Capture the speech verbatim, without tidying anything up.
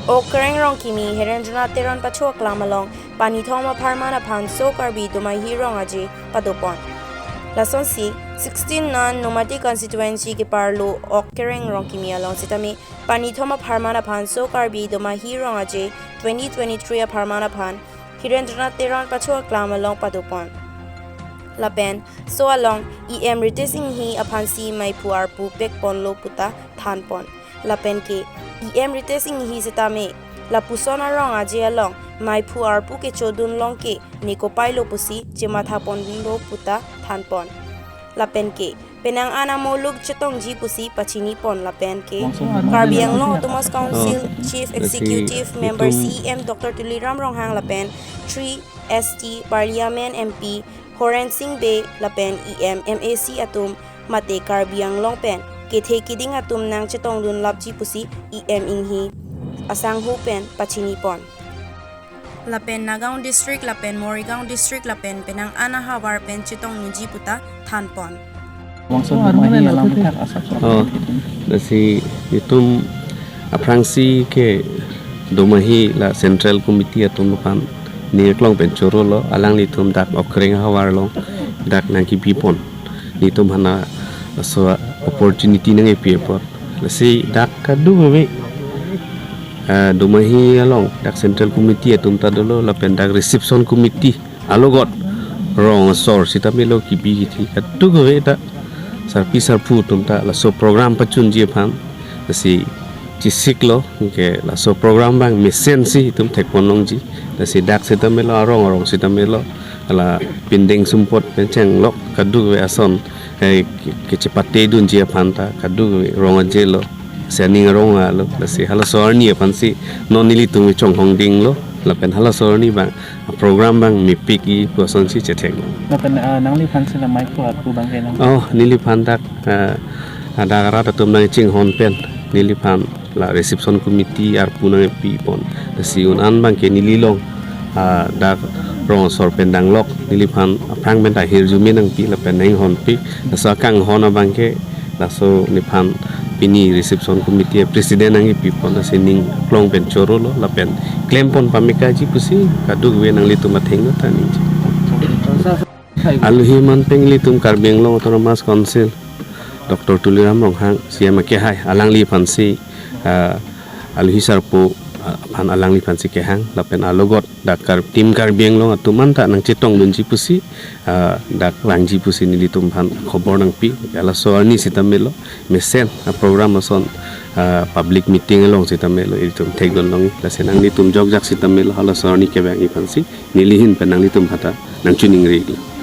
Okreng Rongkimi Hirendranath Teron pacho aklam along panithom apharman aphan so Karbi Domahi Rong Aje padopon. Lasonsi sixteen non Nomati constituency keparlo Okreng Rongkimi along sitame panithom apharman aphan so Karbi Domahi Rong Aje twenty twenty-three apharman aphan Hirendranath Teron pacho aklam along padopon. Lapen so along E M Ritesh Enghi aphansi maiphu arpu pekponlo puta thanpon. Lapen ke E M Ritesh Enghi sitame lapuson arong aje along maiphu arpu kechodun long ke nekopailo pusi chemathaponlo puta thanpon. Lapen ke penang an amuluk chetongji pusi pachinipon lapen ke Karbi Anglong Autonomous Council Oh, Chief lasi Executive Member itum C E M Doctor Tuliram Ronghang lapen three S T Parliament M P Horen Sing Bey lapen E M M A C atum mate Karbi Anglong pen kethe kiding atum nangchetongdun lapji pusi E M Enghi asangho pen pachinipon. Lapen Nagaon District lapen Morigaon District lapen penang an ahavar pen chetongdunji puta thanpon. Bangso Oh, Domahi arong alam athak asap Oh, lasi itum aphrangsi ke Domahi la Central Committee atum aphan ning aklong pen chorolo, alanglitum dak Okreng ahavar along dak nangkipipon. Nelitum aphan laso opportunity nangkipi apot. Lasi dak kadokave, ah, Domahi along dak Central Committee atum ta dolo lapen dak Reception Committee alogot rong asor sitame lo kipi kithi kadokave ta sarpi sarpo atum ta laso program pachunji aphan lasi chesiklo ke laso program abang mesensi itum thekpon longji. Lasi dak sitame lo arong arong sitame lo ala pindeng sumpot pen chenglok kadokave ason, eh, ke, kechepatedunji aphan ta kadokave rong aje lo. Lasi aning arong alo. Lasi halaso arni aphansi non nelitum chonghong dinglo. Lapen halaso arni abang program abang mepik-i pu asonsi chethek. Lapen, ah, nangliphansi la maiphu arpu abang ke nang? Oh, neliphan dak, ah, dak arat atum nangchinghon pen neliphan la Reception Committee arpu nangpipon. Lasi un an abang ke neli along, ah, dak rong asor pen danglok neliphan aphrang pen ta hirjume nangpi lapen nanghonpi. Laso akanghon abang ke laso nephan pini Reception Committee President nangkipipon, lasi ning aklong pen chorolo lapen klempon pamekaji pusi kadokave nanglitum athengno ta ningje. Alohi man pen ilitum Karbi Anglong Autonomous Council Doctor Tuliram Ronghang C E M akehai, alangliphansi, ah, alohi sarpo, ah, aphan alangliphansi kehang lapen alogot dak Kar-, Team Karbi Anglong atum anta nangchetongdunji pusi, ah, dak vangji pusi nelitum aphan khobor nangpi. Halaso arni sitame lo mesen, ah, program ason, ah, public meeting along sitame lo ilitum thekdun longji. Lasi nanglitum jokjak sitame lo halaso arni kevang-i aphansi neli ahin pen nanglitum aphan ta nangchiningri-iklo.